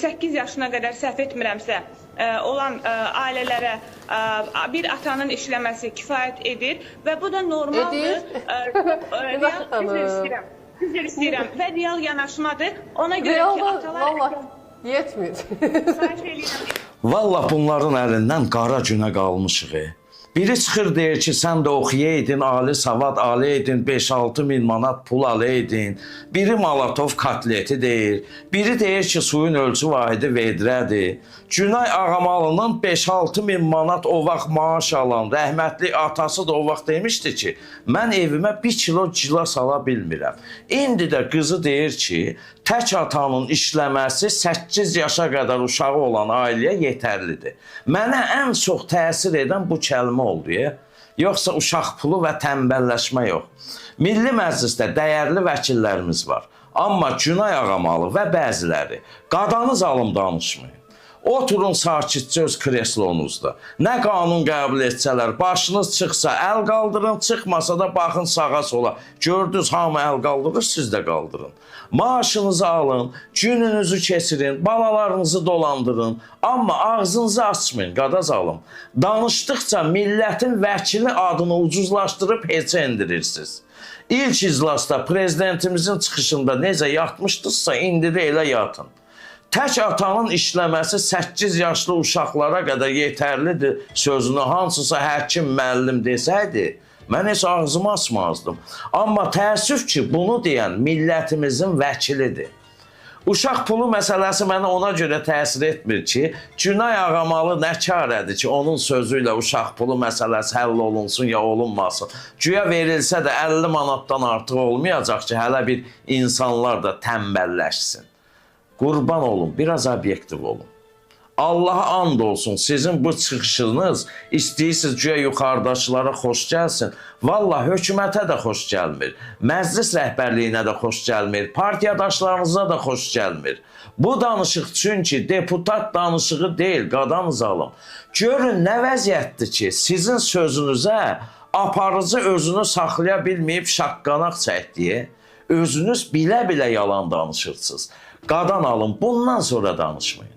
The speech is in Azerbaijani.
8 yaşına qədər səhv etmirəmsə, olan ailələrə bir atanın işləməsi kifayət edir və bu da normaldır. Edir. Real, Xanım. üzr istəyirəm. Üzr istəyirəm və real yanaşmadır. Ona görə ki, Realda atalar vallahi yetmir. Xahiş eləyirəm. Vallah bunların əlindən qara günə qalmışıq. Biri çıxır deyir ki, sən də oxuyaydın, ali savad alaydın, 5-6 min manat pul alaydın. Biri Molotov kotleti deyir. Biri deyir ki, suyun ölçü vahidi vedrədir. Günay Ağamalının 5-6 min manat o vaxt maaş alan rəhmətli atası da o vaxt demişdi ki, mən evimə 1 kilo gilas ala bilmirəm. İndi də qızı deyir ki, tək atanın işləməsi 8 yaşa qədər uşağı olan ailəyə yetərlidir. Mənə ən çox təsir edən bu kəlmə oldu. Ya. Yoxsa uşaq pulu və tənbəlləşmə yox. Milli Məclisdə dəyərli vəkillərimiz var. Amma Günay Ağamalı və bəziləri qadanız alım danışmayın. Oturun sakitcə öz kreslonuzda. Nə qanun qəbul etsələr, başınız çıxsa əl qaldırın, çıxmasa da baxın sağa sola. Gördünüz hamı əl qaldırır, siz də qaldırın. Maaşınızı alın, gününüzü keçirin, balalarınızı dolandırın. Amma ağzınızı açmayın, qadaz alım. Danışdıqca millətin vəkili adını ucuzlaşdırıb heçə endirirsiniz. İlk iclasda prezidentimizin çıxışında necə yatmışdınızsa, indi də elə yatın. Tək atanın işləməsi 8 yaşlı uşaqlara qədər yetərlidir sözünü hansısa həkim, müəllim desəydi, mən heç ağzımı açmazdım. Amma təəssüf ki, bunu deyən millətimizin vəkilidir. Uşaq pulu məsələsi mənə ona görə təsir etmir ki, Günay Ağamalı nə çarədir ki, onun sözü ilə uşaq pulu məsələsi həll olunsun ya olunmasın. Güya verilsə də 50 manatdan artıq olmayacaq ki, hələ bir insanlar da tənbəlləşsin. Qurban olun, biraz obyektiv olun. Allaha and olsun, sizin bu çıxışınız istəyirsiniz güya yuxarıdakılara xoş gəlsin. Vallah hökumətə də xoş gəlmir. Məclis rəhbərliyinə də xoş gəlmir. Partiyadaşlarınıza da xoş gəlmir. Bu danışıq çünki deputat danışığı deyil, qadan zalım. Görün nə vəziyyətdir ki, sizin sözünüzə aparıcı özünü saxlaya bilməyib şaqqanaq çəkdiyi, özünüz bilə-bilə yalan danışırsınız. Qadan alın, bundan sonra danışmayın.